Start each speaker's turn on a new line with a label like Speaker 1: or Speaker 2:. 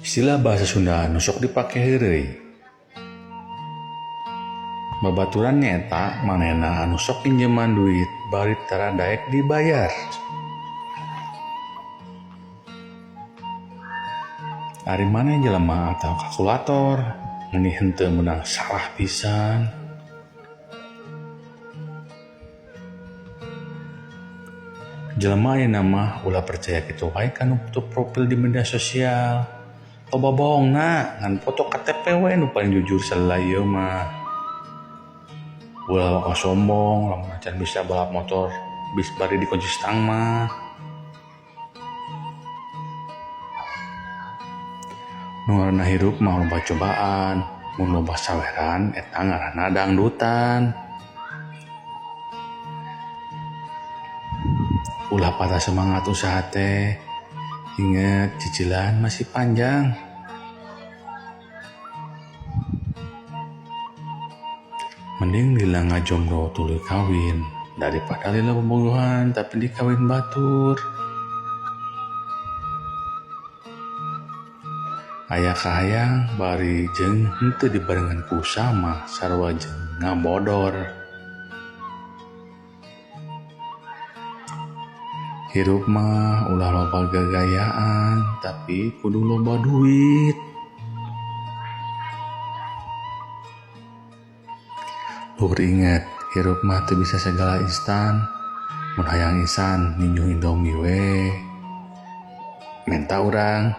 Speaker 1: Istilah bahasa Sunda nu sok dipake heureuy. Babaturan nyaeta manehna anu sok minjeman duit bari tara daek dibayar. Ari maneh jelema atawa kalkulator, meuni henteu meunang salah pisan. Jelema ayeuna mah ulah percaya kitu wae kana foto profil di media sosial. Loba bohongna, ngan foto KTP we nu paling jujur salila ieu mah. Ulah waka sombong lamun acan bisa balap motor bis bari dikunci stang mah. Nu ngaranna hirup mah loba cobaan, mun loba saweran eta ngaranna dangdutan. Ulah patah semangat usaha teh. Ingat, cicilan masih panjang. Mending lila ngajomblo tuluy kawin daripada lila bobogohan tapi dikawin batur. Aya kahayang bari jeung henteu dibarengan ku usaha mah sarua jeung ngabodor. Hirup mah ulah loba gagayaan tapi kudu loba duit. Luhur inget, hirup mah teu bisa segala instan. Mun hayang instan ninjuh Indomie we. Menta urang.